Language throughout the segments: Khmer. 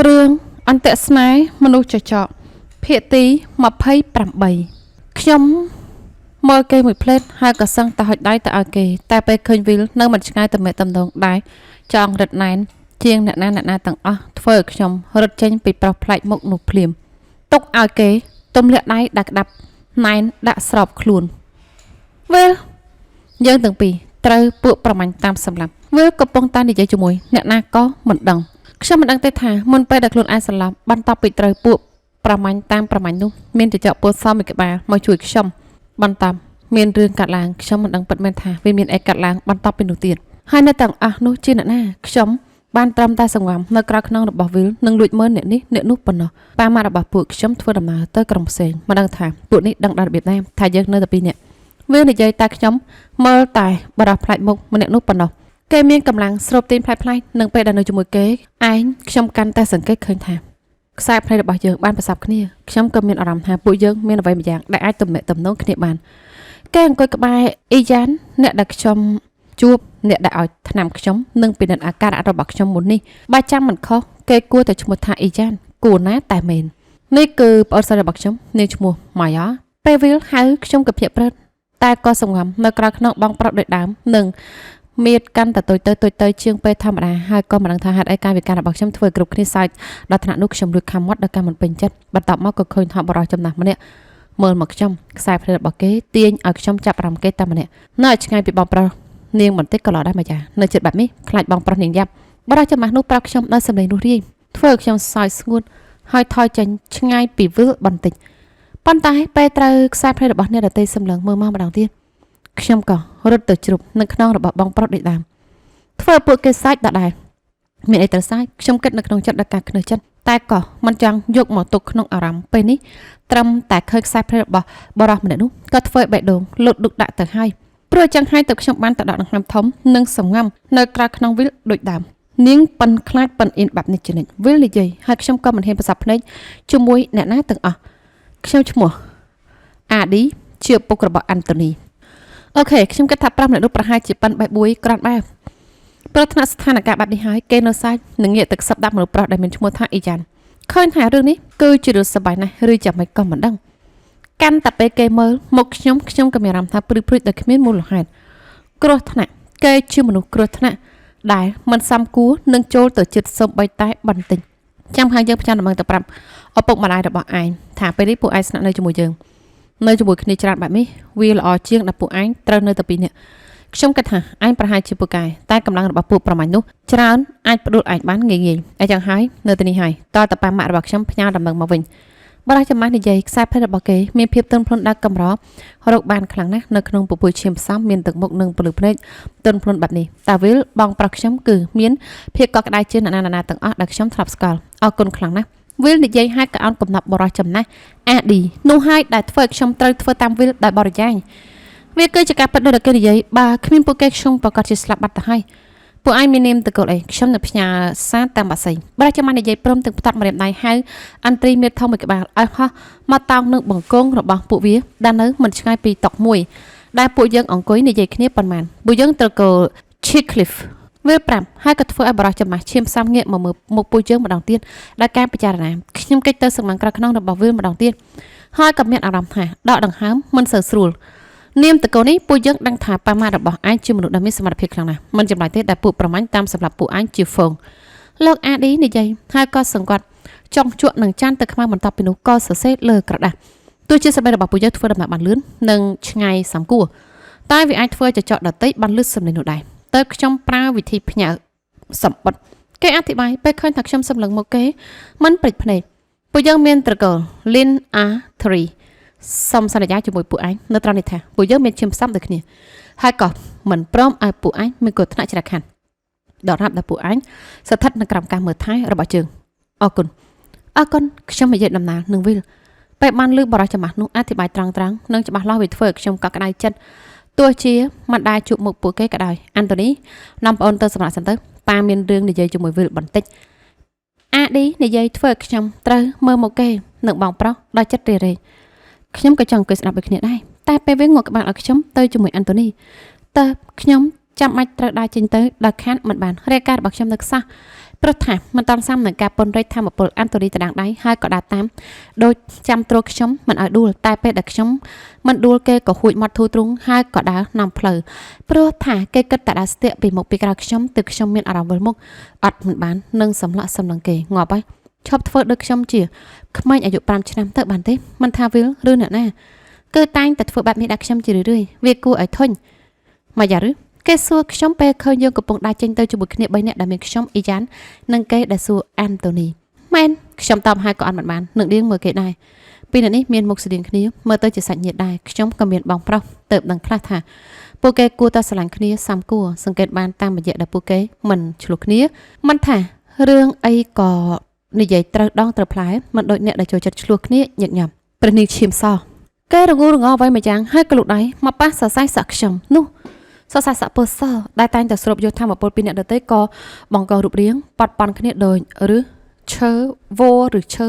រឿងអន្ទាក់ស្នេហ៍មនុស្សចចកភាគទី28ខ្ញុំមើលគេមួយភ្លែតហើយក៏សឹងតែហុចដៃទៅឲ្យគេ តែពេលឃើញវីលនៅមិនឆ្ងាយទំនាក់ទំនងដែរចង់រឹតណែនជាងអ្នកណាអ្នកណាទាំងអស់ធ្វើឲ្យខ្ញុំរត់ចេញពីប្រុសប្លែកមុខនោះភ្លាមទុកឲ្យគេទម្លាក់ដៃដាក់ក្តាប់ណែនដាក់ស្របខ្លួនវីលយើងទាំងពីរត្រូវពួកប្រមាញ់តាមសម្លាប់វីលកំពុងតែនិយាយជាមួយអ្នកណាក៏មិនដឹងខ្ញុំមិនដឹងទេថាមុនពេលដែលខ្លួនឯងសន្លប់បន្ទាប់ពីត្រូវពួកប្រមាញ់តាមប្រមាញ់នោះមានចចកពូនសមមួយក្បាលមកជួយខ្ញុំបន្ទាប់មានរឿងកាត់ឡើងខ្ញុំមិនដឹងពិតមែនថាវាមានអីកាត់ឡើងបន្ទាប់ពីនោះទៀតហើយនៅទាំងអស់នោះជាអ្នកណាខ្ញុំបានត្រឹមតែសង្ងំនៅក្រៅខ្នងរបស់វីលនិងលួចមើលអ្នកនេះអ្នកនោះប៉ុណ្ណោះប៉ាម៉ាក់របស់ពួកខ្ញុំធ្វើដំណើរទៅក្រុងផ្សេងមិនដឹងថាពួកនេះដឹងដល់របៀបណាថាយើងនៅតែពីរនាក់វីលនិយាយតែខ្ញុំមើលតែបរោះផ្លាច់មុខម្នាក់នោះប៉ុណ្ណោះគេមានកម្លាំងស្រូបទាញផ្លាយៗនិងពេលដែលនៅជាមួយគេឯងខ្ញុំកាន់តែសង្កេតឃើញថាខ្សែភ្នែករបស់យើងបានប្រសពគ្នាខ្ញុំក៏មានអារម្មណ៍ថាពួកយើងមានអ្វីម្យ៉ាងដែលអាចទំនាក់ទំនងគ្នាបានគេអង្គុយក្បែរអ៊ីយ៉ានអ្នកដែលខ្ញុំជួបអ្នកដែលឲ្យថ្នាំខ្ញុំនិងពិនិត្យអាការៈរបស់ខ្ញុំមុននេះបើចាំមិនខុសគេគួរតែឈ្មោះថាអ៊ីយ៉ានគួរណាតែមែននេះគឺប្អូនស្រីរបស់ខ្ញុំនាងឈ្មោះម៉ាយ៉ាពេលវីលហៅខ្ញុំក៏ភ្ញាក់ព្រឹតតែក៏សង្ងំនៅក្រៅខ្នងបងប្រុសដូចដើមនិងមៀតកាន់តែតូចទៅតូចទៅជាងពេលធម្មតាហើយក៏មិនដឹងថាហេតុអីកាយវិការរបស់ខ្ញុំធ្វើគ្រប់គ្នាសើចដល់ថ្នាក់នោះខ្ញុំលួចខំមាត់ដោយការមិនពេញចិត្តបន្ទាប់មកក៏ឃើញថាបរិសចំណាស់ម្នាក់មើលមកខ្ញុំខ្សែភ្នែករបស់គេទាញឲ្យខ្ញុំចាប់អារម្មណ៍គេតែម្នាក់នៅឲ្យឆ្ងាយពីបងប្រុសនាងបន្តិចក៏ល្អដែរម៉ាយ៉ានៅចិត្តបែបនេះខ្លាចបងប្រុសនាងយ៉ាប់បរិសចំណាស់នោះប្រាប់ខ្ញុំដោយសម្លេងនោះរាយធ្វើឲ្យខ្ញុំសើចស្ងួតហើយថយចេញឆ្ងាយពីវិលបន្តិចប៉ុន្តែពេលត្រូវខ្សែភ្នែករបស់អ្នកដទៃសម្លឹងមើលមកម្ដងទៀតខ្ញុំក៏រត់ទៅជ្រុបនៅក្នុងរបស់បងប្រុសដូចដើមធ្វើឲ្យពួកគេសាច់ដដែលមានអីត្រូវសាច់ខ្ញុំគិតនៅក្នុងចិត្តដល់ការខ្នើចិត្តតែក៏មិនចង់យកមកទុកក្នុងអារម្មណ៍ពេលនេះត្រឹមតែឃើញខ្សែភ្នែករបស់បរិសម្នាក់នោះក៏ធ្វើឲ្យបេះដូងលុតលុកដាក់ទៅហើយព្រោះចឹងហើយទៅខ្ញុំបានទៅដកដង្ហើមធំនិងសំងំនៅក្រៅក្នុងវិលដូចដើមនាងប៉ិនខ្លាចប៉ិនអៀនបាប់នេះជានិច្ចវិលនិយាយហើយខ្ញុំក៏មិនហ៊ានប្រសពភ្នែកជាមួយអ្នកណាទាំងអស់ខ្ញុំឈ្មោះអាឌីជាពុករបស់អាន់តូនីអូខេខ្ញុំគិតថាប្រាប់អ្នកនោះប្រហែលជាប៉ិនបេះបួយក្រាន់បែបព្រោះថ្នាក់ស្ថានភាពបែបនេះហើយគេនៅសាច់នឹងងាកទៅខ្សឹបដាក់មនុស្សប្រុសដែលមានឈ្មោះថាអ៊ីយ៉ានឃើញថារឿងនេះគឺជារឿងសប្បាយណាស់ឬយ៉ាងម៉េចក៏មិនដឹងកាន់តែពេលគេមើលមកខ្ញុំខ្ញុំក៏មានអារម្មណ៍ថាព្រឺព្រួចដោយគ្មានមូលហេតុគ្រោះថ្នាក់គេជាមនុស្សគ្រោះថ្នាក់ដែលមិនសមគួរនឹងចូលទៅចិត្តសំបីតែបន្តិចចាំហើយយើងផ្ញើដំណឹងទៅប្រាប់ឪពុកម្ដាយរបស់ឯងថាពេលនេះពួកឯងស្នាក់នៅជាមួយយើងនៅជាមួយគ្នាច្រើនបែបនេះវាល្អជាងដែលពួកឯងត្រូវនៅតែពីរនាក់ខ្ញុំគិតថាឯងប្រហែលជាពូកែតែកម្លាំងរបស់ពួកប្រមាញ់នោះច្រើនអាចផ្ដួលឯងបានងាយងាយអញ្ចឹងហើយនៅទីនេះហើយតើតប៉ាម៉ាក់របស់ខ្ញុំផ្ញើដំណឹងមកវិញបរិចំម៉ាស់និយាយខ្សែភ្នែករបស់គេមានភាពទន់ភ្លន់ដល់កម្ររកបានខ្លាំងណាស់នៅក្នុងពពុះឈាមផ្សំមានទឹកមុខនិងពលឺភ្នែកទន់ភ្លន់បែបនេះតាវិលបងប្រុសខ្ញុំគឺមានភាពកក់ក្ដៅជាងអ្នកណាណាទាំងអស់ដែលខ្ញុំធ្លាប់ស្គាល់អរគុណខ្លាំងណាស់វិលនិយាយឲ្យក៏អោនកំណប់បរិសចំណាស់អាឌីនោះហើយដែលធ្វើឲ្យខ្ញុំត្រូវធ្វើតាមវិលដោយបរិយាយវាគឺជាការពិតដូចដែលគេនិយាយបើគ្មានពួកគេខ្ញុំប្រកាសជាស្លាប់បាត់ទៅហើយពួកឯងមាននាមតកូលអីខ្ញុំនឹងផ្ញើសារតាមបាសីបរិចាំនិយាយព្រមទាំងផ្ទាត់ម្រាមដៃហៅអន្ត្រីមៀតធំមួយក្បាលឲ្យហោះមកតោងនឹងបង្គងរបស់ពួកវាដែលនៅមិនឆ្ងាយពីតុកមួយដែលពួកយើងអង្គុយនិយាយគ្នាប៉ុន្មានពួកយើងត្រូវកូល Chickliffe វាប្រាប់ហើយក៏ធ្វើឲ្យបរិសចំាស់ឈាមផ្សំងាកមកមើលមុខពួកយើងម្ដងទៀតដោយការពិចារណាខ្ញុំកិច្ចទៅសម្លឹងក្រៅខ្នងរបស់វាម្ដងទៀតហើយក៏មានអារម្មណ៍ថាដកដង្ហើមមិនសូវស្រួលនាមតកូននេះពួកយើងដឹងថាប៉ាម៉ារបស់ឯងជាមនុស្សដែលមានសមត្ថភាពខ្លាំងណាស់មិនចម្លែកទេដែលពួកប្រមាញ់តាមសម្រាប់ពួកឯងជាហ្វូងលោកអាឌីនិយាយហើយក៏សង្កត់ចង់ជក់នឹងចានទៅខ្មៅបន្ទាប់ពីនោះក៏សរសេរលើក្រដាសទោះជាសម្ដីរបស់ពួកយើងធ្វើដំណើរបានលឿននិងឆ្ងាយសំគួរតែវាអាចធ្វើចចកដតីបានលឺសំឡេងនោះដែរទៅខ្ញុំប្រើវិធីផ្ញើសម្បត្តិគេអធិប្បាយពេលឃើញថាខ្ញុំសម្លឹងមកគេមិនព្រិចភ្នែកពួកយើងមានត្រកូល Lin A3 សូមសន្យាជាមួយពួកឯងនៅត្រង់នេះថាពួកយើងមានឈាមផ្សំដូចគ្នាហើយក៏មិនព្រមឲ្យពួកឯងមានគ្រោះថ្នាក់ច្រាខណ្ឌដរាបដល់ពួកឯងស្ថិតនៅក្រោមការមើលថែរបស់យើងអរគុណអរគុណខ្ញុំនិយាយដំណើរនឹងវិលពេលបានលឺបរិសចំាស់នោះអធិប្បាយត្រង់ត្រង់និងច្បាស់លាស់វាធ្វើឲ្យខ្ញុំកក់ក្ដៅចិត្តទោះជាមិនដែលជួបមុខពួកគេក៏ដោយអាន់តូនីនាំប្អូនទៅសម្រាប់សិនទៅប៉ាមានរឿងនិយាយជាមួយវិលបន្តិចអាឌីនិយាយធ្វើឲ្យខ្ញុំត្រូវមើលមកគេនិងបងប្រុសដោយចិត្តរារែកខ្ញុំក៏ចង់អង្គុយស្ដាប់ដូចគ្នាដែរតែពេលវាងក់ក្បាលឲ្យខ្ញុំទៅជាមួយអាន់តូនីតើខ្ញុំចាំបាច់ត្រូវដើរចេញទៅដោយខានមិនបានរាយការណ៍របស់ខ្ញុំនៅខ្សោះ ព្រោះថាមិនតាន់សាំនឹងការពន្ធរែកធម្មពលអាន់តូនីតដាងដៃហើយក៏ដើរតាមដូចចាំទ្រខ្ញុំមិនឲ្យដួលតែពេលដែលខ្ញុំមិនដួលគេក៏ហួចមាត់ធូរទ្រូងហើយក៏ដើរនាំផ្លូវព្រោះថាគេគិតតែដើរស្ទាក់ពីមុខពីក្រោយខ្ញុំទើបខ្ញុំមានអារម្មណ៍វិលមុខអត់មិនបាននឹងសម្លាក់សម្លឹងគេងាប់ហើយឈប់ធ្វើដូចខ្ញុំជាក្មេងអាយុ5ឆ្នាំទៅបានទេមិនថាវិលឬអ្នកណាគឺតែងតែធ្វើបែបនេះដាក់ខ្ញុំជារឿយៗវាគួរឲ្យធុញមកយ៉ាឬគេសួរខ្ញុំពេលឃើញយើងកំពុងដើរចេញទៅជាមួយគ្នា3នាក់ដែលមានខ្ញុំអ៊ីយ៉ាននិងគេដែលសួរអាន់តូនីមែនខ្ញុំតបហើយក៏អត់មិនបាននឹងដៀងមើលគេដែរពីនេះមានមុខស្តៀងគ្នាមើលទៅជាសាច់ញាតិដែរខ្ញុំក៏មានបងប្រុសទៅដឹងខ្លះថាពួកគេគួរតែស្រឡាញ់គ្នាសំគួរសង្កេតបានតាមរយៈដែលពួកគេមិនឆ្លោះគ្នាមិនថារឿងអីក៏និយាយត្រូវដងត្រូវផ្លែមិនដូចអ្នកដែលចូលចិត្តឆ្លោះគ្នាញឹកញាប់ព្រះនាងឈាមសគេរងូរងអអ្វីមួយយ៉ាងហើយក៏លូកដៃមកប៉ះសរសៃសក់ខ្ញុំនោះសរសៃសក់ពណ៌សដែលតែងតែស្រូបយកធម្មពលពីអ្នកដទៃក៏បង្ករូបរាងប៉ាត់ប៉ន់គ្នាដោយឬឈើវឬឈើ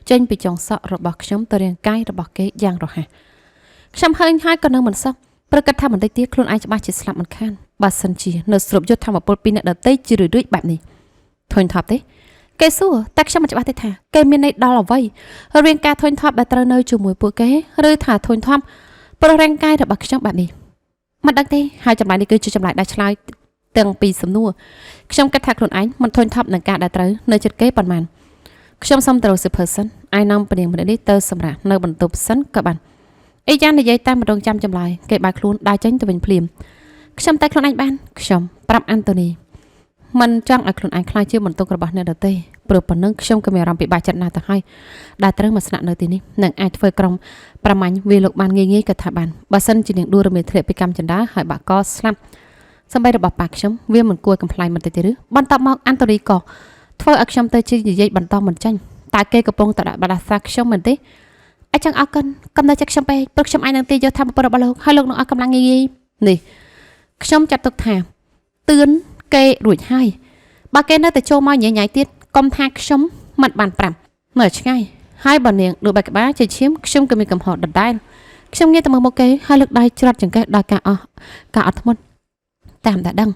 ចេញពីចុងសក់របស់ខ្ញុំទៅរាងកាយរបស់គេយ៉ាងរហ័សខ្ញុំហើញហើយក៏នៅមិនសោះព្រឹកគិតថាបន្តិចទៀតខ្លួនឯងច្បាស់ជាស្លាប់មិនខានបើសិនជានៅស្រូបយកធម្មពលពីអ្នកដទៃជារឿយៗបែបនេះធុញថប់ទេគេសួរតែខ្ញុំមិនច្បាស់ទេថាគេមានន័យដល់អ្វីរវាងការធុញថប់ដែលត្រូវនៅជាមួយពួកគេឬថាធុញថប់ព្រោះរាងកាយរបស់ខ្ញុំបែបនេះមិនដឹងទេហើយចម្លើយនេះគឺជាចម្លើយដែលឆ្លើយទាំងពីរសំណួរខ្ញុំគិតថាខ្លួនឯងមិនធុញថប់នឹងការដែលត្រូវនៅចិត្តគេប៉ុន្មានខ្ញុំសុំត្រូវសិភើសិនឯនាំព្រាងម្នាក់នេះទៅសម្រាប់នៅបន្ទប់សិនក៏បានអីយ៉ាងនិយាយតែម្ដងចាំចម្លើយគេបែរខ្លួនដើរចេញទៅវិញភ្លាមខ្ញុំតែខ្លួនឯងបានខ្ញុំប្រាប់អាន់តូនីមិនចង់ឲ្យខ្លួនឯងខ្លាចជាបន្ទុករបស់អ្នកដទៃព្រោះប៉ុណ្ណឹងខ្ញុំក៏មានអារម្មណ៍ពិបាកចិត្តណាស់ទៅហើយដែលត្រូវមកស្នាក់នៅទីនេះនឹងអាចធ្វើក្រុមប្រមាញ់វាលោកបានងាយៗក៏ថាបានបើសិនជានាងដួលរមៀលធ្លាក់ពីកម្មចិន្តាហើយបាក់កស្លាប់សម្បីរបស់ប៉ាខ្ញុំវាមិនគួរកំ pl ៃបន្តិចទេឬបន្ទាប់មកអាន់តូនីក៏ធ្វើឲ្យខ្ញុំទៅជានិយាយបន្តមិនចាញ់តើគេកំពុងតែដាក់បដាសាខ្ញុំមែនទេអញ្ចឹងអរគុណកំណត់ចិត្តខ្ញុំពេកព្រោះខ្ញុំអាចនឹងទាញយកធម៌របស់លោកហើយលោកនឹងអស់កម្លាំងងាយៗនេះខ្ញុំចាត់ទុកថាទឿនគេរួចហើយបើគេនៅតែចូលមកញ៉ៃញ៉ៃទៀតកុំថាខ្ញុំមិនបានប្រាប់នៅឆ្ងាយហើយបើនាងដូចបែកក្បាលជាឈាមខ្ញុំក៏មានកំហុសដដែលខ្ញុំងាកទៅមើលមុខគេហើយលើកដៃច្រត់ចង្កេះដោយការអស់ការអត់ធ្មត់តាមតែដឹ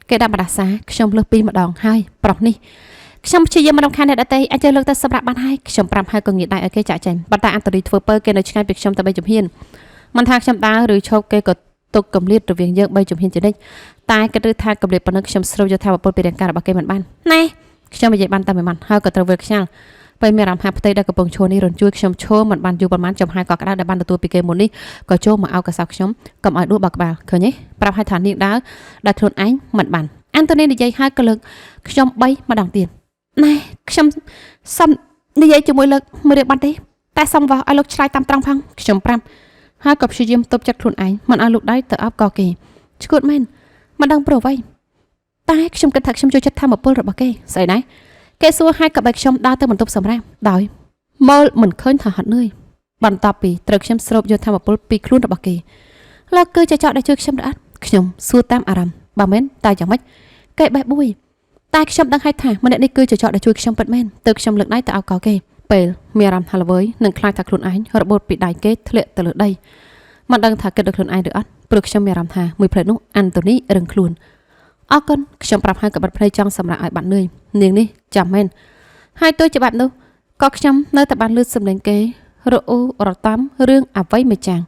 ងគេដាក់បដាសាខ្ញុំលើសពីម្ដងហើយប្រុសនេះខ្ញុំព្យាយាមមិនរំខានអ្នកដទៃអាចលើកទៅសម្រាប់បានហើយខ្ញុំប្រាប់ហើយក៏ងាកដៃឲ្យគេចាក់ចេញប៉ុន្តែអន្តរីធ្វើពើគេនៅឆ្ងាយពីខ្ញុំតែ3ជំហានមិនថាខ្ញុំដើរឬឈប់គេក៏ទុកកម្លៀតរវាងយើង3ជំហានជានិច្ចតែគិតឬថាកម្លៀតប៉ុណ្ណឹងខ្ញុំស្រូបយកថាបពុលពីរាងកាយរបស់គេមិនបានណែខ្ញុំនិយាយបានតែមួយម៉ាត់ហើយក៏ត្រូវវិលខ្ញាល់ពេលមានអារម្មណ៍ថាផ្ទៃដែលកំពុងឈរនេះរញ្ជួយខ្ញុំឈរមិនបានយូរប៉ុន្មានចំហាយកក្តៅដែលបានទទួលពីគេមុននេះក៏ចូលមកឲ្យកសោខ្ញុំកុំឲ្យដួលបាក់ក្បាលឃើញទេប្រាប់ឲ្យថានាងដើរដែលខ្លួនឯងមិនបានអាន់តូនីនិយាយហើយក៏លើកខ្ញុំ3ម្ដងទៀតណែខ្ញុំសុំនិយាយជាមួយលើកមួយរឿងបានទេតែសុំវ៉ោះឲ្យលោកឆ្លើយតាមត្រង់ផងខ្ញុំប្រាប់ហើយក៏ព្យាយាមទប់ចិត្តខ្លួនឯងមិនឲ្យលោកដៃទៅអបកគេឈួតមែនមិនដឹងព្រោះអ្វីតែខ្ញុំគិតថាខ្ញុំចូលចិត្តធម៌ពលរបស់គេស្អីដែរគេសួរហើយក៏បែកខ្ញុំដើរទៅបន្ទប់សម្រាប់ដោយមើលមិនឃើញថាហត់នឿយបន្ទាប់ពីត្រូវខ្ញុំស្រូបយកធម៌ពលពីខ្លួនរបស់គេលោកគឺជាចောက်ដែលជួយខ្ញុំឬអត់ខ្ញុំសួរតាមអារម្មណ៍បើមែនតែយ៉ាងម៉េចគេបេះបួយតែខ្ញុំដឹងហើយថាម្នាក់នេះគឺជាចောက်ដែលជួយខ្ញុំពិតមែនទើបខ្ញុំលើកដៃទៅឲ្យកគេពេលមានអារម្មណ៍ថាល្វើយនិងខ្លាចថាខ្លួនឯងរបូតពីដៃគេធ្លាក់ទៅលើដីមិនដឹងថាគិតដល់ខ្លួនឯងឬអត់ព្រោះខ្ញុំមានអារម្មណ៍ថាមួយផ្លែនោះអាន់តូនីរឹងខ្លួនអរគុណខ្ញុំប្រាប់ហើយក៏បាត់ភ្នែកចង់សម្រាប់ឲ្យបាត់នឿយនាងនេះចាំមែនហើយទោះជាបែបនោះក៏ខ្ញុំនៅតែបានលឺសំឡេងគេរអ៊ូរតំរឿងអ្វីមួយចាង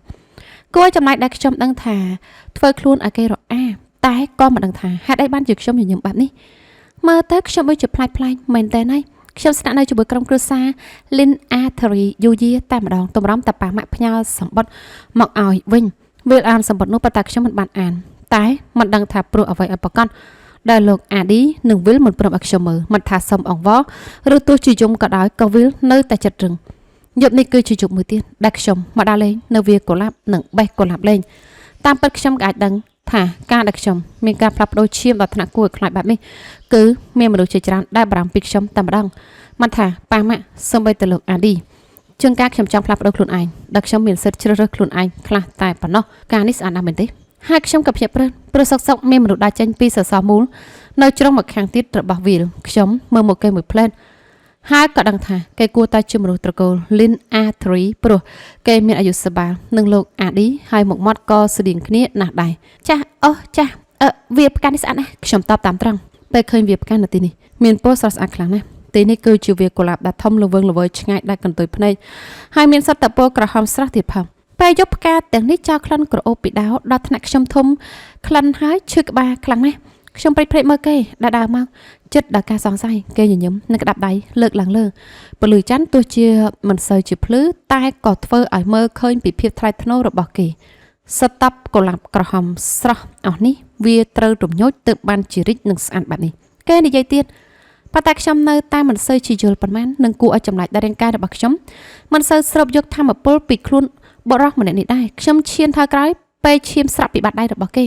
គួរចំណែកដែលខ្ញុំដឹងថាធ្វើខ្លួនឲ្យគេរអាតែក៏មិនដឹងថាហេតុអីបានជាខ្ញុំញញឹមបែបនេះមើលទៅខ្ញុំដូចជាប្លែកៗមែនតើហើយខ្ញុំស្នាក់នៅជាមួយក្រុមគ្រួសារ Lin Artery យូយាតែម្ដងតម្រាំតាប៉ាម៉ាក់ផ្ញើសម្បត្តិមកឲ្យវិញវាអានសម្បត្តិនោះប៉ុន្តែខ្ញុំមិនបានអានតែមិនដឹងថាព្រោះអ្វីឲ្យប្រកាសដែលលោកអាឌីនិងវិលមិនព្រមឲ្យខ្ញុំមើលមិនថាសុំអង្វរឬទោះជាយំក៏ដោយក៏វិលនៅតែចិត្តរឹងយប់នេះគឺជាយប់មួយទៀតដែលខ្ញុំមកដើរលេងនៅវាកូឡាប់និងបេះកូឡាប់លេងតាមពិតខ្ញុំក៏អាចដឹងថាការដែលខ្ញុំមានការផ្លាស់ប្ដូរឈាមដល់ថ្នាក់គួរឲ្យខ្លាចបែបនេះគឺមានមនុស្សជាច្រើនដែលបារម្ភពីខ្ញុំតែម្ដងមិនថាប៉ាម៉ាក់សូម្បីតែលោកអាឌីជាងការខ្ញុំចង់ផ្លាស់ប្ដូរខ្លួនឯងដែលខ្ញុំមានសិទ្ធិជ្រើសរើសខ្លួនឯងខ្លះតែប៉ុណ្ណោះការនេះស្អាតណាស់មែនទេហើយខ្ញុំក៏ភ្ញាក់ព្រឹកព្រោះសុកសុកមានមនុស្សដើរចេញពីសសរមូលនៅជ្រុងមកខាងទៀតរបស់វាលខ្ញុំមើលមកគេមួយផ្លែតហើយក៏ដឹងថាគេគួរតែជាមនុស្សត្រកូល Lin A3 ព្រោះគេមានអាយុសបាលនិងលោកអាឌីហើយមុខមាត់ក៏ស្តៀងគ្នាណាស់ដែរចាស់អូចាស់អឺវាផ្កានេះស្អាតណាស់ខ្ញុំតបតាមត្រង់ ពេលឃើញវាផ្កានៅទីនេះមានពណ៌ស្រស់ស្អាតខ្លាំងណាស់ទីនេះគឺជាវាកុលាបដែលធំល្វឹងល្វើយឆ្ងាយដាច់កន្ទុយភ្នែកហើយមានសត្វតពណ៌ក្រហមស្រស់ទៀតផងពេលយកផ្កាទាំងនេះចោលក្លិនក្រអូបពីដោដល់ថ្នាក់ខ្ញុំធំក្លិនហើយឈឺក្បាលខ្លាំងណាស់ខ្ញុំព្រិចភ្នែកមើលគេដែលដើរមកចិត្តដល់ការសង្ស័យគេញញឹមនិងក្តាប់ដៃលើកឡើងលើពន្លឺច័ន្ទទោះជាមិនសូវជាភ្លឺតែក៏ធ្វើឲ្យមើលឃើញពីភាពថ្លៃថ្នូររបស់គេសតបកុលាបក្រហមស្រស់អស់នេះវាត្រូវរំញោចទើបបានជារិចនិងស្អាតបែបនេះគេនិយាយទៀតប៉ុន្តែខ្ញុំនៅតែមិនសូវជាយល់ប៉ុន្មាននិងគួរឲ្យចម្លែកដែលរាងកាយរបស់ខ្ញុំមិនសូវស្រូបយកធម៌ពលពីខ្លួនបុរសម្នាក់នេះដែរខ្ញុំឈានថយក្រោយពេលឈាមស្រាប់ពីបាតដៃរបស់គេ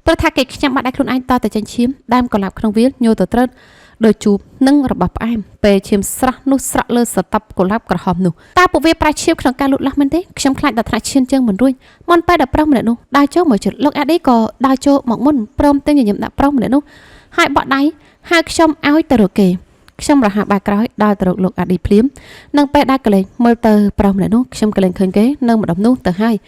ព្រោះថាគេខ្ញាំបាតដៃខ្លួនឯងតតែចេញឈាមដើមកលាបក្នុងវាលញោទៅត្រើតដោយជួបនឹងរបស់ផ្អែមពេលឈាមស្រស់នោះស្រក់លើសតបកុលាបក្រហមនោះតើពួកវាប្រាឈាមក្នុងការលូតលាស់មែនទេខ្ញុំខ្លាចដល់ថ្នាក់ឈានជើងមិនរួចមុនពេលដល់ប្រុសម្នាក់នោះដើរចូលមកជិតលោកអាឌីក៏ដើរចូលមកមុនព្រមទាំងញញឹមដាក់ប្រុសម្នាក់នោះហើយបក់ដៃហៅខ្ញុំឲ្យទៅរកគេខ្ញុំរហ័សបែរក្រោយដើរទៅរកលោកអាឌីភ្លាមនិងពេលដើរកលែងមើលទៅប្រុសម្នាក់នោះខ្ញុំកលែងឃើញគេនៅម្ដុំនោះទៅហើយ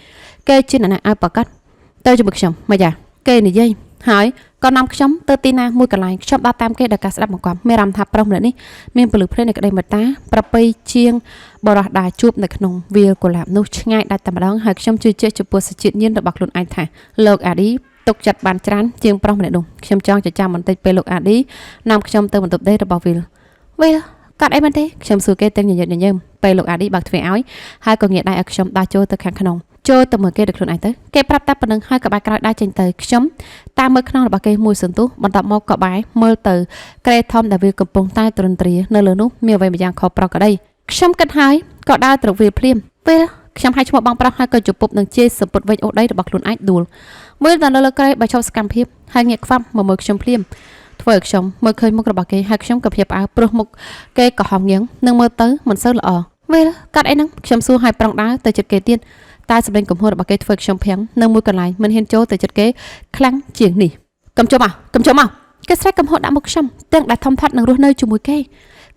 គេជាអ្នកណាឲ្យប្រកាសទៅជាមួយខ្ញុំមកយ៉ាគេនិយាយហើយក៏នាំខ្ញុំទៅទីណាមួយកន្លែងខ្ញុំដើរតាមគេដោយការស្ដាប់បង្គាប់មានអារម្មណ៍ថាប្រុសម្នាក់នេះមានពលឺភ្នែកនៃក្តីមេត្តាប្រពៃជាងបរោះដែលជួបនៅក្នុងវាលកុលាបនោះឆ្ងាយដាច់តែម្ដងហើយខ្ញុំជឿជាក់ចំពោះសជាតិញាណរបស់ខ្លួនឯងថាលោកអាឌីទុកចិត្តបានច្រើនជាងប្រុសម្នាក់នោះខ្ញុំចង់ចចាំបន្តិចពេលលោកអាឌីនាំខ្ញុំទៅបន្ទប់ដេករបស់វិលវិលកាត់អីមែនទេខ្ញុំសួរគេទាំងញញឹមញញឹមពេលលោកអាឌីបើកទ្វារឲ្យហើយក៏ងាកដៃឲ្យខ្ញុំដើរចូលទៅខាងក្នុងចូលទៅមើលគេដោយខ្លួនឯងទៅគេប្រាប់តែប៉ុណ្្នឹងហើយក៏បែរក្រោយដើរចេញទៅខ្ញុំតាមមើលខ្នងរបស់គេមួយសន្ទុះបន្ទាប់មកក៏បែរមើលទៅក្រេធំដែលវាកំពុងតែទ្រន្ទ្រានៅលើនោះមានអ្វីម្យ៉ាងខុសប្រក្រតីខ្ញុំគិតហើយក៏ដើរទៅវាភ្លាមពេលខ្ញុំហៅឈ្មោះបងប្រុសហើយក៏ជពប់នឹងជេរសម្ពុតវិញអូដីរបស់ខ្លួនឯងដួលមើលដល់នៅលើក្រេបើឈប់សកម្មភាពហើយងាកខ្វាប់មកមើលខ្ញុំភ្លាមធ្វើឲ្យខ្ញុំមើលឃើញមុខរបស់គេហើយខ្ញុំក៏ភ្ញាក់ផ្អើលព្រោះមុខគេក៏ហំងៀងនិងមើលទៅមិនសូវល្អពេលកាត់អីហ្នឹងខ្ញុំសួរឲ្យប្រុងដើរទៅចិត្តគេទៀតតែសម្លេងកំហួររបស់គេធ្វើខ្ញុំភាំងនៅមួយកន្លែងមិនហ៊ានចូលទៅចិត្តគេខ្លាំងជាងនេះកុំចូលមកកុំចូលមកគេស្រែកកំហួរដាក់មុខខ្ញុំទាំងដែលធំធាត់នឹងរស់នៅជាមួយគេ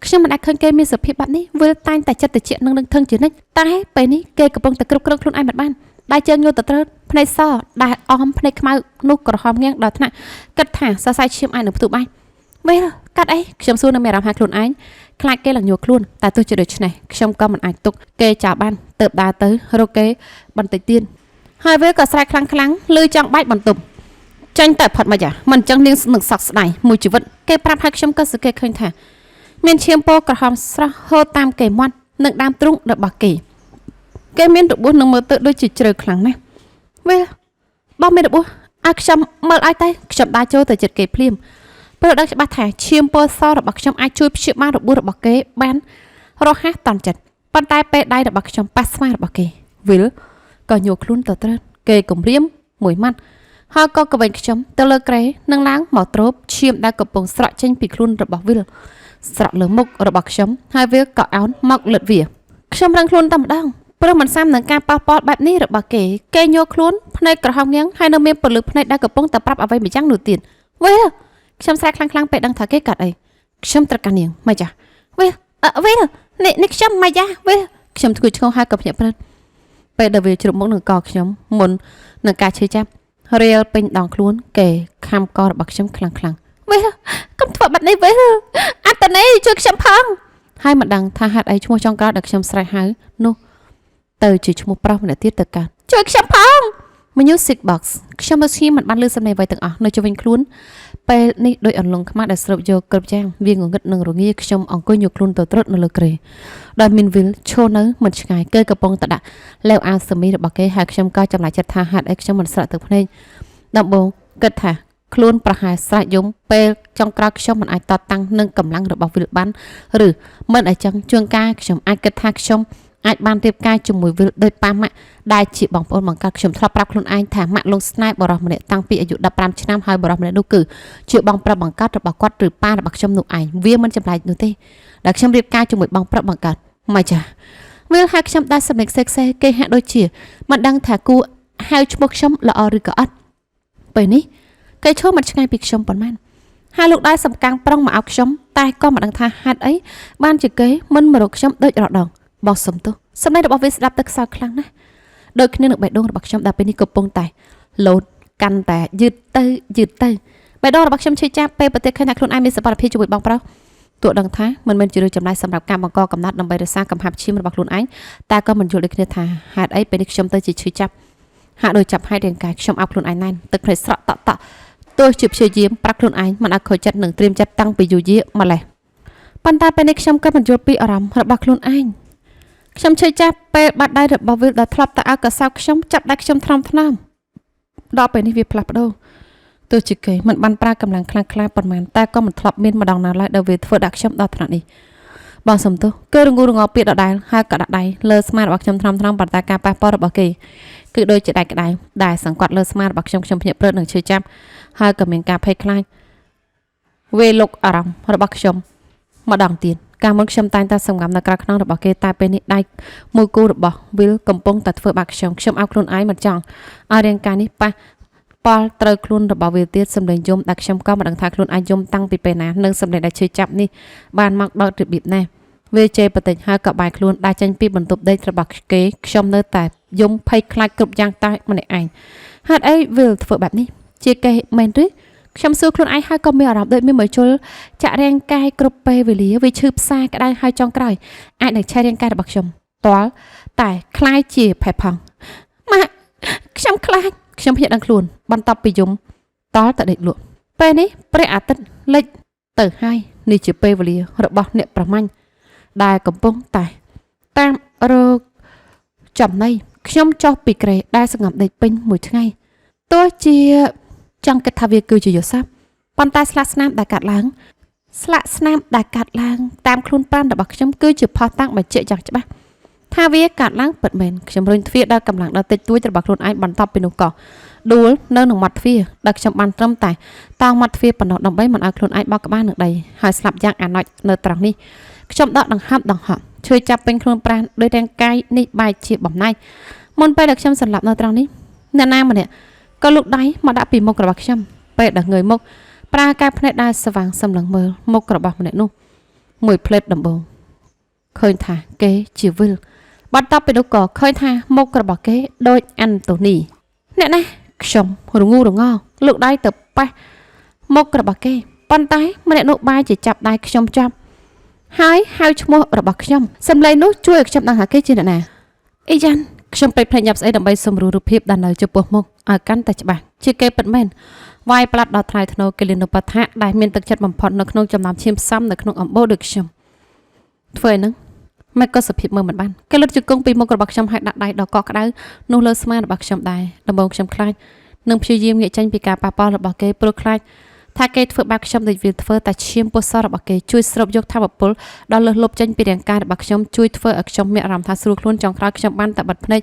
ខ្ញុំមិនអាចឃើញគេមានសភាពបែបនេះវិលតែងតែចិត្តតិចនឹងនឹងថឹងជានិច្ចតែពេលនេះគេកំពុងតែគ្រប់គ្រងខ្លួនឯងមិនបានដៃជើងញ័រទៅត្រើតភ្នែកសដែលអមភ្នែកខ្មៅនោះក្រហមងាងដល់ថ្នាក់គិតថាសរសៃឈាមអាចនឹងផ្ទុះបែកវិលកាត់អីខ្ញុំសួរនៅមានអារម្មណ៍ថាខ្លួនឯងខ្លាចគេឡើងញ័រខ្លួនតែទោះជាដូច្នេះខ្ញុំក៏មិនអាចទុកគេចោលបានទៅដើរទៅរកគេបន្តិចទៀតហើយវាក៏ស្រែកខ្លាំងខ្លាំងឮចង់បែកបន្ទប់ចាញ់តែផុតមកយ៉ាមិនអញ្ចឹងនាងនឹងសោកស្ដាយមួយជីវិតគេប្រាប់ឲ្យខ្ញុំក៏សង្កេតឃើញថាមានឈាមពណ៌ក្រហមស្រស់ហូរតាមគេមាត់និងដើមទ្រូងរបស់គេគេមានរបួសនឹងមើលទៅដូចជាជ្រៅខ្លាំងណាស់វាបងមានរបួសឲ្យខ្ញុំមើលឲ្យតែខ្ញុំដើរចូលទៅចិត្តគេភ្លាមព្រោះដឹងច្បាស់ថាឈាមពណ៌សរបស់ខ្ញុំអាចជួយព្យាបាលរបួសរបស់គេបានរហ័សតន់ចិត្តប៉ុន្តែពេលដៃរបស់ខ្ញុំប៉ះស្មារបស់គេវិលក៏ញ័រខ្លួនទៅត្រើតគេគំរាមមួយម៉ាត់ហើយក៏កវិញខ្ញុំទៅលើក្រែនឹងឡើងមកទ្របឈាមដែលកំពុងស្រក់ចេញពីខ្លួនរបស់វិលស្រក់លើមុខរបស់ខ្ញុំហើយវាក៏អោនមកលិតវាខ្ញុំរឹងខ្លួនតែម្ដងព្រោះមិនសាមនឹងការប៉ះពាល់បែបនេះរបស់គេគេញ័រខ្លួនភ្នែកក្រហមងាងហើយនៅមានពលឺភ្នែកដែលកំពុងតែប្រាប់អ្វីម្យ៉ាងនោះទៀតវិលខ្ញុំស្រែកខ្លាំងៗពេលដឹងថាគេកាត់អីខ្ញុំត្រូវការនាងម៉េចចាវិលវិលនេះខ្ញុំម៉េចចាវិលខ្ញុំធ្វើឆ្ងល់ហើយក៏ភ្ញាក់ព្រឹតពេលដែលវាជ្រុំមុខនឹងកខ្ញុំមុននឹងការឈឺចាប់រៀលពេញដងខ្លួនគេខំករបស់ខ្ញុំខ្លាំងខ្លាំងវិលកុំធ្វើបែបនេះវិលអត្តនីជួយខ្ញុំផងហើយមិនដឹងថាហេតុអីឈ្មោះចុងក្រោយដែលខ្ញុំស្រែកហៅនោះទៅជាឈ្មោះប្រុសម្នាក់ទៀតទៅកើតជួយខ្ញុំផង Music Box ខ្ញុំនៅស្ងៀមមិនបានលឺសំឡេងអ្វីទាំងអស់នៅជុំវិញខ្លួនពេលនេះដោយអន្លង់ខ្មាស់ដែលស្រូបយកគ្រប់យ៉ាងវាងងឹតនិងរងាខ្ញុំអង្គុយញ័រខ្លួនទៅត្រុតនៅលើគ្រែដោយមានវិលឈរនៅមិនឆ្ងាយគេកំពុងតែដាក់លែវអាវសមីរបស់គេហើយខ្ញុំក៏ចម្លែកចិត្តថាហេតុអីខ្ញុំមិនស្រក់ទឹកភ្នែកដំបូងគិតថាខ្លួនប្រហែលស្រែកយំពេលចុងក្រោយខ្ញុំមិនអាចតតាំងនឹងកម្លាំងរបស់វិលបានឬមិនអញ្ចឹងជួនកាលខ្ញុំអាចគិតថាខ្ញុំអាចបានរៀបការជាមួយវិលដោយប៉ាម៉ាក់ដែលជាបងប្អូនបង្កើតខ្ញុំធ្លាប់ប្រាប់ខ្លួនឯងថាម៉ាក់លងស្នេហ៍បរិសម្នាក់តាំងពីអាយុ15ឆ្នាំហើយបរិសម្នាក់នោះគឺជាបងប្រុសបង្កើតរបស់គាត់ឬប៉ារបស់ខ្ញុំនោះឯងវាមិនចម្លែកនោះទេដែលខ្ញុំរៀបការជាមួយបងប្រុសបង្កើតម៉េចចាវិលហៅខ្ញុំដល់សំឡេងខ្សេខ្សេគេហាក់ដូចជាមិនដឹងថាគួរហៅឈ្មោះខ្ញុំល្អឬក៏អត់ពេលនេះគេឈរមិនឆ្ងាយពីខ្ញុំប៉ុន្មានហើយលោកដែរសំកាំងប្រុងមកឲ្យខ្ញុំតែក៏មិនដឹងថាហេតុអីបានជាគេមិនមករកខ្ញុំដូចរដងបងសុំទោសសម្លេងរបស់វាស្ដាប់ទៅខ្សោយខ្លាំងណាស់ដូចគ្នានឹងបេះដូងរបស់ខ្ញុំដែលពេលនេះកំពុងតែលោតកាន់តែយឺតទៅយឺតទៅ បេះដូងរបស់ខ្ញុំឈឺចាប់ពេលប្រទះឃើញថាខ្លួនឯងមានសុវត្ថិភាពជាមួយបងប្រុសទោះដឹងថាមិនមែនជារឿងចម្លែកសម្រាប់ការបង្កកំណត់ដើម្បីរក្សាកំហាប់ឈាមរបស់ខ្លួនឯងតែក៏មិនយល់ដូចគ្នាថាហេតុអីពេលនេះខ្ញុំទៅជាឈឺចាប់ហាក់ដូចចាប់ហេតុរាងកាយខ្ញុំអោបខ្លួនឯងណែនទឹកភ្នែកស្រក់តក់តក់ទោះជាព្យាយាមប្រាប់ខ្លួនឯងមិនឲ្យខូចចិត្តនិងត្រៀមចិត្តតាំងពីយូរយារម្ល៉េះប៉ុន្តែពេលនេះខ្ញុំក៏មិនយល់ពីអារម្មណ៍របស់ខ្លួនឯងខ្ញុំឈឺចាប់ពេលបាត់ដៃរបស់វីលដែលធ្លាប់តែឲ្យកសោខ្ញុំចាប់ដៃខ្ញុំថ្នមថ្នមដល់ពេលនេះវាផ្លាស់ប្ដូរទោះជាគេមិនបានប្រើកម្លាំងខ្លាំងក្លាប៉ុន្មានតែក៏មិនធ្លាប់មានម្ដងណាឡើយដែលវាធ្វើដាក់ខ្ញុំដល់ថ្នាក់នេះបងសំទោសគឺរងូរងល់ពាក្យដដែលហើយក៏ដាក់ដៃលើស្មារបស់ខ្ញុំថ្នមថ្នមប៉ុន្តែការប៉ះពាល់របស់គេគឺដូចជាដៃក្តៅដែលសង្កត់លើស្មារបស់ខ្ញុំខ្ញុំភ្ញាក់ព្រឹតនិងឈឺចាប់ហើយក៏មានការភ័យខ្លាចវេលុកអារម្មណ៍របស់ខ្ញុំម្ដងទៀតកាលមុនខ្ញុំតែងតែសម្ងំនៅក្រៅខ្នងរបស់គេតែពេលនេះដៃមួយគូរបស់វីលកំពុងតែធ្វើបាបខ្ញុំខ្ញុំឲ្យខ្លួនឯងមិនចង់ឲ្យរាងកាយនេះប៉ះប៉លត្រូវខ្លួនរបស់វាទៀតសម្លេងយំដែលខ្ញុំក៏មិនដឹងថាខ្លួនឯងយំតាំងពីពេលណានិងសម្លេងដែលឈឺចាប់នេះបានមកដល់របៀបណាវាជេរបតិចហើយក៏បាយខ្លួនដែលចេញពីបន្ទប់ដេករបស់គេខ្ញុំនៅតែយំភ័យខ្លាចគ្រប់យ៉ាងតែម្នាក់ឯងហេតុអីវាធ្វើបែបនេះជាគេមែនឬខ្ញុំសួរខ្លួនឯងហើយក៏មានអារម្មណ៍ដូចមានមួយជុលចាក់រាងកាយគ្រប់ពេលវេលាវាឈឺផ្សាក្តៅហើយចុងក្រោយអាចនឹងឆេះរាងកាយរបស់ខ្ញុំទាល់តែคล้ายជាផេះផង់ម៉ាក់ខ្ញុំខ្លាចខ្ញុំភ្ញាក់ដឹងខ្លួនបន្ទាប់ពីយំតល់តែដេកលក់ពេលនេះព្រះអាទិត្យលិចទៅហើយនេះជាពេលវេលារបស់អ្នកប្រមាញ់ដែលកំពុងតែតាមរកចំណីខ្ញុំចុះពីគ្រែដែលសង្ងំដេកពេញមួយថ្ងៃទោះជាចង់គិតថាវាគឺជាយល់ស័ព្ទប៉ុន្តែស្លាកស្នាមដែលកាត់ឡើងស្លាកស្នាមដែលកាត់ឡើងតាមខ្លួនប្រាណរបស់ខ្ញុំគឺជាផុសតាំងបញ្ជាក់យ៉ាងច្បាស់ថាវាកាត់ឡើងពិតមែនខ្ញុំរុញទ្វារដល់កម្លាំងដ៏តិចតួចរបស់ខ្លួនឯងបន្ទាប់ពីនោះក៏ដួលនៅនឹងមាត់ទ្វារដែលខ្ញុំបានត្រឹមតែតោងមាត់ទ្វារប៉ុណ្ណោះដើម្បីមិនឲ្យខ្លួនឯងបោកក្បាលនឹងដីហើយស្លាប់យ៉ាងអាណិចនៅត្រង់នេះខ្ញុំដកដង្ហើមដង្ហក់ឈឺចាប់ពេញខ្លួនប្រាណដោយរាងកាយនេះបែកជាបំណែកមុនពេលដែលខ្ញុំសន្លប់នៅត្រង់នេះអ្នកណាម្នាក់ក៏លូកដៃមកដាក់ពីមុខរបស់ខ្ញុំពេលដែលងើយមុខប្រើការភ្នែកដែលស្វាងសម្លឹងមើលមុខរបស់ម្នាក់នោះមួយផ្លេតដំបូងឃើញថាគេជាវិលបន្ទាប់ពីនោះក៏ឃើញថាមុខរបស់គេដូចអាន់តូនីអ្នកណាខ្ញុំរងូរងល់លូកដៃទៅប៉ះមុខរបស់គេប៉ុន្តែម្នាក់នោះបែរជាចាប់ដៃខ្ញុំចាប់ហើយហៅឈ្មោះរបស់ខ្ញុំសម្លេងនោះជួយឲ្យខ្ញុំដឹងថាគេជាអ្នកណាអីយ៉ាន់ខ្ញុំពេកភ្នែកញាប់ស្អីដើម្បីសម្រួលរូបភាពដែលនៅចំពោះមុខឲ្យកាន់តែច្បាស់ជាគេពិតមែនវាយផ្លាត់ដល់ថ្លៃថ្នូរគិលានុបដ្ឋៈដែលមានទឹកចិត្តបំផុតនៅក្នុងចំណោមឈាមផ្សំនៅក្នុងអំបូរដូចខ្ញុំធ្វើឲ្យនឹងមិនក៏សភាពមើលមិនបានគេលុតជង្គង់ពីមុខរបស់ខ្ញុំហើយដាក់ដៃដ៏កក់ក្ដៅនោះលើស្មារបស់ខ្ញុំដែរដំបូងខ្ញុំខ្លាចនឹងព្យាយាមងាកចេញពីការប៉ះពាល់របស់គេព្រោះខ្លាចថាគេធ្វើបាបខ្ញុំដូចវាធ្វើតែឈាមពោះសរបស់គេជួយស្រូបយកធម៌ពលដល់លើសលប់ចេញពីរាងកាយរបស់ខ្ញុំជួយធ្វើឲ្យខ្ញុំមានអារម្មណ៍ថាស្រួលខ្លួនចុងក្រោយខ្ញុំបានតែបិទភ្នែក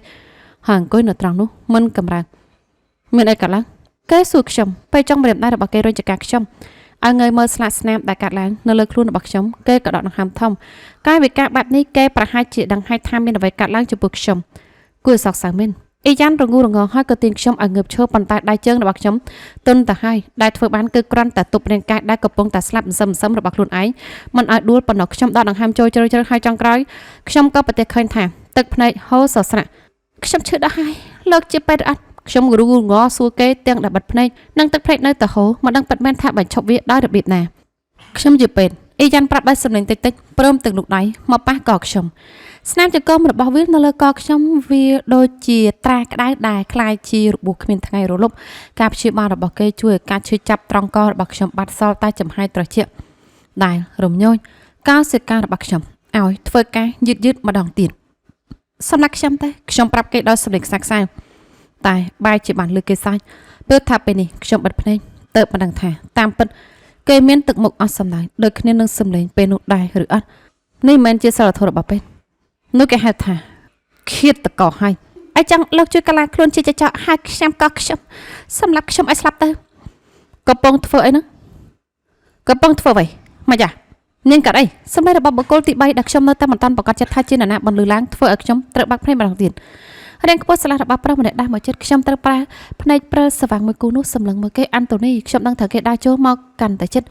ហើយអង្គុយនៅត្រង់នោះមិនកម្រើកមានអីកើតឡើងគេសួរខ្ញុំពេលចង់ម្រាមដៃរបស់គេរុញចង្កាខ្ញុំឲ្យងើយមើលស្លាកស្នាមដែលកាត់ឡើងនៅលើខ្លួនរបស់ខ្ញុំគេក៏ដកដង្ហើមធំកាយវិការបែបនេះគេប្រហែលជាដឹងហើយថាមានអ្វីកាត់ឡើងចំពោះខ្ញុំគួរសោកសៅមែនអ៊ីយ៉ាន់រងូរងល់ហើយក៏ទាញខ្ញុំឲ្យងើបឈរប៉ុន្តែដៃជើងរបស់ខ្ញុំទន់ទៅហើយដែលធ្វើបានគឺគ្រាន់តែទប់រាងកាយដែលកំពុងតែស្លាប់សឹមសឹមរបស់ខ្លួនឯងមិនឲ្យដួលប៉ុណ្ណោះខ្ញុំដកដង្ហើមចូលជ្រៅជ្រៅហើយចុងក្រោយខ្ញុំក៏ប្រទះឃើញថាទឹកភ្នែកហូរសស្រាក់ខ្ញុំឈឺដល់ហើយលោកជាពេទ្យអត់ខ្ញុំរងូរងល់សួរគេទាំងដែលបិទភ្នែកនិងទឹកភ្នែកនៅតែហូរមិនដឹងពិតមែនថាបញ្ឈប់វាដោយរបៀបណាខ្ញុំជាពេទ្យអ៊ីយ៉ាន់ប្រាប់ដោយសំឡេងតិចតិចព្រមទាំងលូកដៃមកប៉ះកខ្ញុំស្នាមចង្កូមរបស់វានៅលើកខ្ញុំវាដូចជាត្រាក្តៅដែលคล้ายជារបួសគ្មានថ្ងៃរលុបការព្យាបាលរបស់គេជួយឲ្យការឈឺចាប់ត្រង់ករបស់ខ្ញុំបាត់សល់តែចំហាយត្រជាក់ដែលរំញោចកោសិការបស់ខ្ញុំឲ្យធ្វើការយឺតយឺតម្ដងទៀតសម្រាប់ខ្ញុំទេខ្ញុំប្រាប់គេដោយសំឡេងខ្សែខ្សែតែបែរជាបានលើគេសាច់ពេលថាពេលនេះខ្ញុំបិទភ្នែកទៅមិនដឹងថាតាមពិតគេមានទឹកមុខអស់សំណើចដូចគ្នានឹងសំឡេងពេលនោះដែរឬអត់នេះមិនមែនជាសិលធម៌របស់ពេទ្យនោះគេហៅថាឃាតកហើយអីចឹងលោកជួយកលាខ្លួនជាចចកហើយខ្ញុំក៏ខ្ញុំសម្រាប់ខ្ញុំឲ្យស្លាប់ទៅកំពុងធ្វើអីហ្នឹងកំពុងធ្វើអ្វីមកយ៉ានាងកាត់អីសម្លេងរបស់បុគ្គលទី3ដែលខ្ញុំនៅតែមិនតាន់ប្រកាសចិត្តថាជាអ្នកណាបន្លឺឡើងធ្វើឲ្យខ្ញុំត្រូវបាក់ភ្នែកម្ដងទៀតរាងខ្ពស់ស្លាស់របស់ប្រុសម្នាក់ដាស់មកចិត្តខ្ញុំត្រូវប្រើភ្នែកព្រិលស្វាងមួយគូនោះសម្លឹងមើលគេអាន់តូនីខ្ញុំដឹងថាគេដើរចូលមកកាន់តែចិត្ត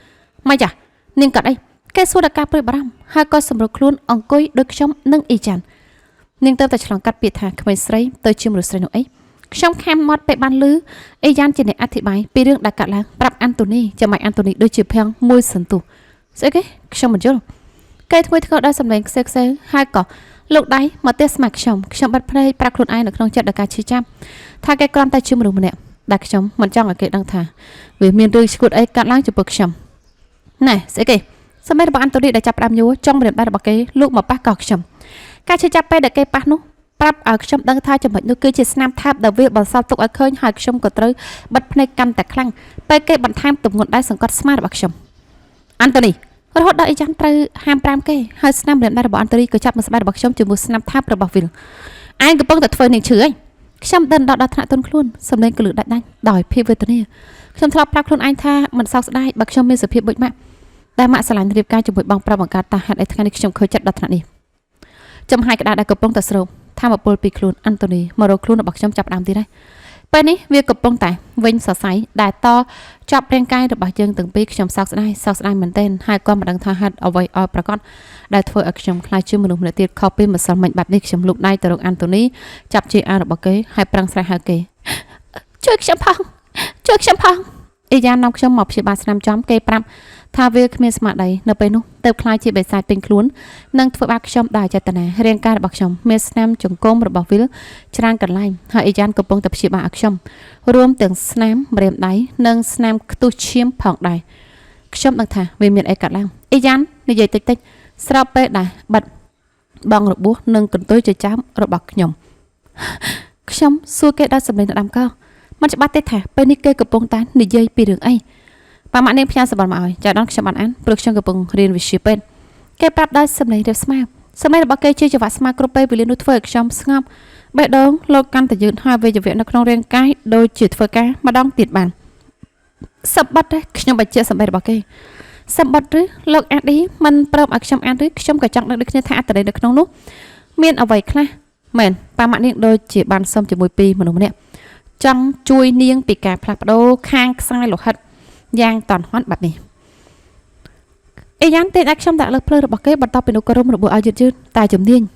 មកយ៉ានាងកាត់អីគេសួរដល់ការព្រួយបារម្ភហើយក៏សម្រុកខ្លួនអង្គុយដូចខ្ញុំនិងអ៊ីចាន់នាងទៅតែឆ្លងកាត់ពាក្យថាក្មេងស្រីទៅជាមនុស្សស្រីនោះអី ខ្ញុំខាំមាត់ពេលបានលឺអេយ៉ានជាអ្នកអធិប្បាយពីរឿងដែលកាត់ឡើងប្រាប់អាន់តូនីចំណែកអាន់តូនីដូចជាភាំងមួយសន្ទុះស្អីគេខ្ញុំមិនយល់គេធ្វើធ្វើដោយសម្លេងខ្សែខ្សែហើយក៏លោកដៃមកទះស្មាខ្ញុំខ្ញុំបាត់ភ្នែកប្រាប់ខ្លួនឯងនៅក្នុងចិត្តដោយការឈឺចាប់ថាគេគ្រាន់តែជាមនុស្សម្នាក់ដែលខ្ញុំមិនចង់ឲ្យគេដឹងថាវាមានរឿងឈួតអីកាត់ឡើងចំពោះខ្ញុំណែស្អីគេសម្លេងរបស់អាន់តូនីដែលចាប់ផ្ដើមយួរចង់ម្រាមដៃរបស់គេលូកមកប៉ះកខ្ញុំការឈឺចាប់ពេលដែលគេប៉ះនោះប្រាប់ឲ្យខ្ញុំដឹងថាចំណុចនោះគឺជាស្នាមថើបដែលវាបន្សល់ទុកឲ្យឃើញហើយខ្ញុំក៏ត្រូវបិទភ្នែកកាន់តែខ្លាំងពេលគេបន្ថែមទម្ងន់ដៃសង្កត់ស្មារបស់ខ្ញុំអាន់តូនីរហូតដល់អីចាំត្រូវហាម5គេហើយស្នាមម្រាមដៃរបស់អាន់តូនីក៏ចាប់មកស្បែករបស់ខ្ញុំជាមួយស្នាមថើបរបស់វីលឯងកំពុងតែធ្វើនាងឈឺឯងខ្ញុំដឹងដល់ថ្នាក់ទន់ខ្លួនសម្លេងកលឹះដាច់ដាច់ដោយភាពវេទនាខ្ញុំធ្លាប់ប្រាប់ខ្លួនឯងថាមិនសោកស្ដាយបើខ្ញុំមានសភាពដូចម៉ាក់តែម៉ាក់ស្រឡាញ់រៀបការជាមួយបងប្រុសបង្កើតតាហេតុអីថ្ងៃនេះខ្ញុំខូចចិត្តដល់ថ្នាក់នេះចំហាយក្តារដែលកំពុងតែស្រូបធម្មពលពីខ្លួនអាន់តូនីមករកខ្លួនរបស់ខ្ញុំចាប់ដើមទៀតហើយពេលនេះវាកំពុងតែវិញសរសៃដែលតចាប់រាងកាយរបស់យើងទាំងពីរខ្ញុំសោកស្ដាយសោកស្ដាយមែនទែនហើយក៏មិនដឹងថាហេតុអ្វីឲ្យប្រកាសដែលធ្វើឲ្យខ្ញុំខ្លាចជាមនុស្សម្នាក់ទៀតខុសពីម្សិលមិញបែបនេះខ្ញុំលូកដៃទៅរកអាន់តូនីចាប់ជាអារបស់គេហើយប្រឹងស្រែកហៅគេជួយខ្ញុំផងជួយខ្ញុំផងអីយ៉ានាំខ្ញុំមកព្យាបាលស្នាមចំគេប្រាប់ថាវាគ្មានស្មារតីនៅពេលនោះទៅខ្លាចជាបិសាចពេញខ្លួននិងធ្វើបាបខ្ញុំដោយចេតនារាងកាយរបស់ខ្ញុំមានស្នាមចង្គមរបស់វីលច្រើនកន្លែងហើយអីយ៉ានកំពុងតែព្យាបាលឲ្យខ្ញុំរួមទាំងស្នាមម្រាមដៃនិងស្នាមខ្ទុះឈាមផងដែរខ្ញុំដឹងថាវាមានអីកាត់ឡើងអីយ៉ាននិយាយតិចតិចស្របពេលដែរបិទបងរបួសនិងកន្ទុយចិញ្ចើមរបស់ខ្ញុំខ្ញុំសួរគេដោយសម្លេងដណ្ដើមកមិនច្បាស់ទេថាពេលនេះគេកំពុងតែនិយាយពីរឿងអីប៉ាម៉ាក់នាងផ្ញើសម្បត្តិមកឲ្យចាដល់ខ្ញុំបានអានព្រោះខ្ញុំកំពុងរៀនវិទ្យាពេទ្យគេប្រាប់ដោយសម្លេងរាបស្មើសម្លេងរបស់គេជាចង្វាក់ស្មើគ្រប់ពេលវេលានោះធ្វើឲ្យខ្ញុំស្ងប់បេះដូងលោកកាន់តែយឺតហើយវេយវៈនៅក្នុងរាងកាយដូចជាធ្វើការម្ដងទៀតបានសម្បត្តិខ្ញុំបញ្ជាក់សម្លេងរបស់គេសម្បត្តិឬលោកអាឌីមិនព្រមឲ្យខ្ញុំអានឬខ្ញុំក៏ចង់ដឹងដូចគ្នាថាអត្ថន័យនៅក្នុងនោះមានអ្វីខ្លះមែនប៉ាម៉ាក់នាងដូចជាបានសុំជាមួយពីមនុស្សម្នាក់ចង់ជួយនាងពីការផ្លាស់ប្ដូរខាងខ្សែលោហិតយ៉ាងតន់ហន់បែបនេះអីយ៉ាងទេដែលខ្ញុំដាក់លើភ្លើងរបស់គេបន្ទាប់ពីនោះក៏រុំរបួសឲ្យយឺតយឺតតែជំនាញ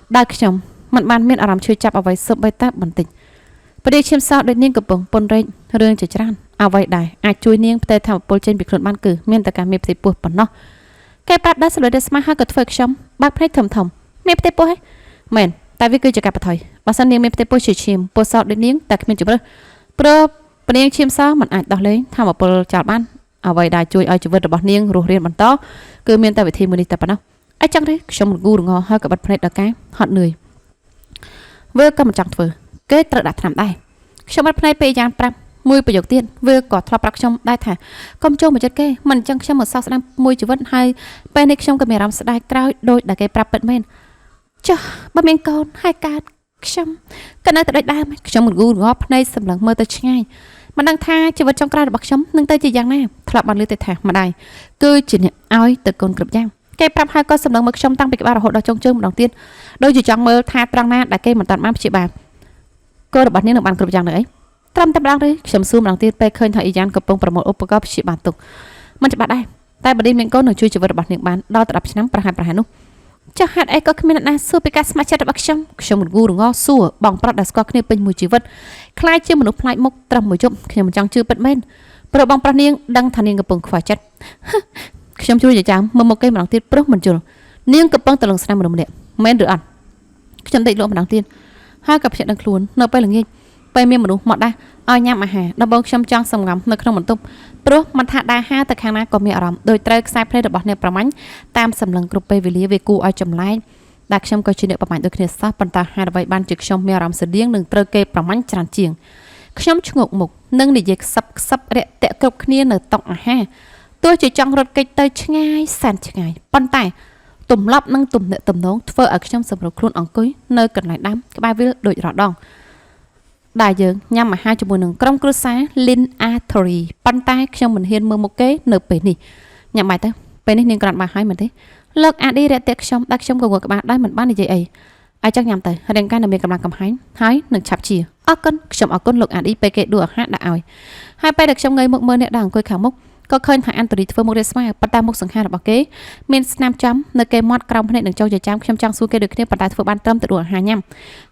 ដោយខ្ញុំមិនបានមានអារម្មណ៍ឈឺចាប់អ្វីសូម្បីតែបន្តិចព្រះឈាមសោដូចនាងកំពុងពន់រែករឿងជាច្រើនអ្វីដែរអាចជួយនាងផ្ទេរធម៌ពលចេញពីខ្លួនបានគឺមានតែការមានផ្ទៃពោះប៉ុណ្ណោះគេប្រាប់ដល់សលិស្មាហើយក៏ធ្វើខ្ញុំបើកភ្នែកធំធំមានផ្ទៃពោះហ៎មែនតែវាគឺជាការបថុយបើសិននាងមានផ្ទៃពោះជាឈាមពោះសដូចនាងតែគ្មានជម្រើសព្រោះនាងឈាមសមិនអាចដោះលែងធម៌ពលចោលបានអ្វីដែលជួយឲ្យជីវិតរបស់នាងរស់រានបន្តគឺមានតែវិធីមួយនេះតែប៉ុណ្ណោះអីចឹងទេខ្ញុំរងូរងល់ហើយក៏បិទភ្នែកដល់ការហត់នឿយវាក៏មិនចង់ធ្វើគេត្រូវដាក់ថ្នាំដែរខ្ញុំបិទភ្នែកពេលយ៉ាងប្រាប់មួយប្រយោគទៀតវាក៏ធ្លាប់ប្រាប់ខ្ញុំដែរថាកុំចូលមកចិត្តគេមិនអញ្ចឹងខ្ញុំមកសោកស្ដាយមួយជីវិតហើយពេលនេះខ្ញុំក៏មានអារម្មណ៍ស្ដាយក្រោយដោយដែលគេប្រាប់ពិតមែនចុះបើមានកូនហើយកើតខ្ញុំក៏នៅតែដូចដើមខ្ញុំងូរងល់ភ្នែកសម្លឹងមើលទៅឆ្ងាយមិនដឹងថាជីវិតចុងក្រោយរបស់ខ្ញុំនឹងទៅជាយ៉ាងណាធ្លាប់បានឮទេថាម្ដាយគឺជាអ្នកឲ្យទៅកូនគ្រប់យ៉ាងគេប្រាប់ហើយក៏សម្លឹងមើលខ្ញុំតាំងពីក្បាលរហូតដល់ចុងជើងម្ដងទៀតដូចជាចង់មើលថាត្រង់ណាដែលគេមិនតាន់បានព្យាបាលកូនរបស់នាងនឹងបានគ្រប់យ៉ាងនៅអីត្រឹមតែម្ដងទេខ្ញុំសួរម្ដងទៀតពេលឃើញថាអ៊ីយ៉ានកំពុងប្រមូលឧបករណ៍ព្យាបាលទុកមិនច្បាស់ដែរតែបើនេះមានកូននឹងជួយជីវិតរបស់នាងបានដល់ទៅ10ឆ្នាំប្រហែលប្រហែលនោះចុះហេតុអីក៏គ្មានអ្នកណាសួរពីការស្ម័គ្រចិត្តរបស់ខ្ញុំខ្ញុំងូរងល់សួរបងប្រុសដែលស្គាល់គ្នាពេញមួយជីវិតខ្លាចជាមនុស្សប្លែកមុខត្រឹមមួយយប់ខ្ញុំមិនចង់ជឿពិតមែនព្រោះបងប្រុសនាងដឹងថានាងកំពុងខ្វល់ចិត្តខ្ញុំជួយយាចាំមើលមុខគេម្ដងទៀតព្រោះមិនយល់នាងកំពុងតលងស្នាមមនុស្សម្នាក់មែនឬអត់ខ្ញុំដេកលក់ម្ដងទៀតហើយក៏ភ្ញាក់ដឹងខ្លួននៅពេលល្ងាចពេលមានមនុស្សមកដាស់ឲ្យញ៉ាំអាហារដំបូងខ្ញុំចង់សម្ងំនៅក្នុងបន្ទប់ព្រោះមិនថាដើរហាទៅខាងណាក៏មានអារម្មណ៍ដោយត្រូវខ្សែភ្នែករបស់អ្នកប្រមាញ់តាមសម្លឹងគ្រប់ពេលវេលាវាគួរឲ្យចម្លែកដែលខ្ញុំក៏ជាអ្នកប្រមាញ់ដូចគ្នាសោះប៉ុន្តែហេតុអ្វីបានជាខ្ញុំមានអារម្មណ៍ស្រដៀងនឹងត្រូវគេប្រមាញ់ច្រើនជាងខ្ញុំឈ្ងោកមុខនិងនិយាយខ្សឹបខ្សឹបរាក់ទាក់គ្រប់គ្នានៅតុអាហារទោះជាចង់រត់គេចទៅឆ្ងាយសែនឆ្ងាយប៉ុន្តែទម្លាប់និងទំនាក់ទំនងធ្វើឲ្យខ្ញុំសម្រុកខ្លួនអង្គុយនៅកន្លែងដើមក្បែរវាលដូចរដងដែលយើងញ៉ាំអាហារជាមួយនឹងក្រុមគ្រួសារ Lin Artery ប៉ុន្តែខ្ញុំមិនហ៊ានមើលមុខគេនៅពេលនេះញ៉ាំបាយទៅពេលនេះនាងក្រាន់បាយហើយមែនទេលោកអាឌីរាក់ទាក់ខ្ញុំដែលខ្ញុំក៏ងក់ក្បាលដែរមិនបាននិយាយអីឲ្យចឹងញ៉ាំទៅរាងកាយនឹងមានកម្លាំងកំហែងហើយនឹងឆាប់ជាអរគុណខ្ញុំអរគុណលោកអាឌីពេលគេដួសអាហារដាក់ឲ្យហើយពេលដែលខ្ញុំងើយមកមើលអ្នកដែលអង្គុយខាងមុខ ក៏ឃើញថាអាន់តូនីធ្វើមុខរាបស្មើប៉ុន្តែមុខសង្ហារបស់គេមានស្នាមចំនៅគេមាត់ក្រោមភ្នែកនិងចុងចិញ្ចើមខ្ញុំចង់សួរគេដូចគ្នាប៉ុន្តែធ្វើបានត្រឹមតែដួសអាហារញ៉ាំ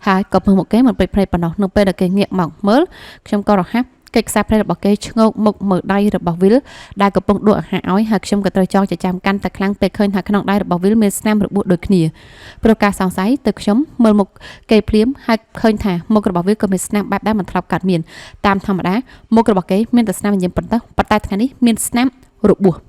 ហើយក៏មើលមុខគេមិនពេចភ្នែកប៉ុណ្ណោះនៅពេលដែលគេងាកមកមើលខ្ញុំក៏រហ័សកិច្ចខ្សែភ្នែករបស់គេឆ្ងោកមុខមើលដៃរបស់វីលដែលកំពុងដួសអាហារឲ្យហើយខ្ញុំក៏ត្រូវចងចិញ្ចើមកាន់តែខ្លាំងពេលឃើញថាក្នុងដៃរបស់វីលមានស្នាមរបួសដូចគ្នាព្រោះការសង្ស័យទៅខ្ញុំមើលមុខគេភ្លាមហើយឃើញថាមុខរបស់វីលក៏មានស្នាមបែបដែលមិនធ្លាប់កើតមានតាមធម្មតាមុខរបស់គេមានតែស្នាមញញឹមប៉ុណ្ណោះប៉ុន្តែថ្ងៃនេះមានស្នាមរបួស។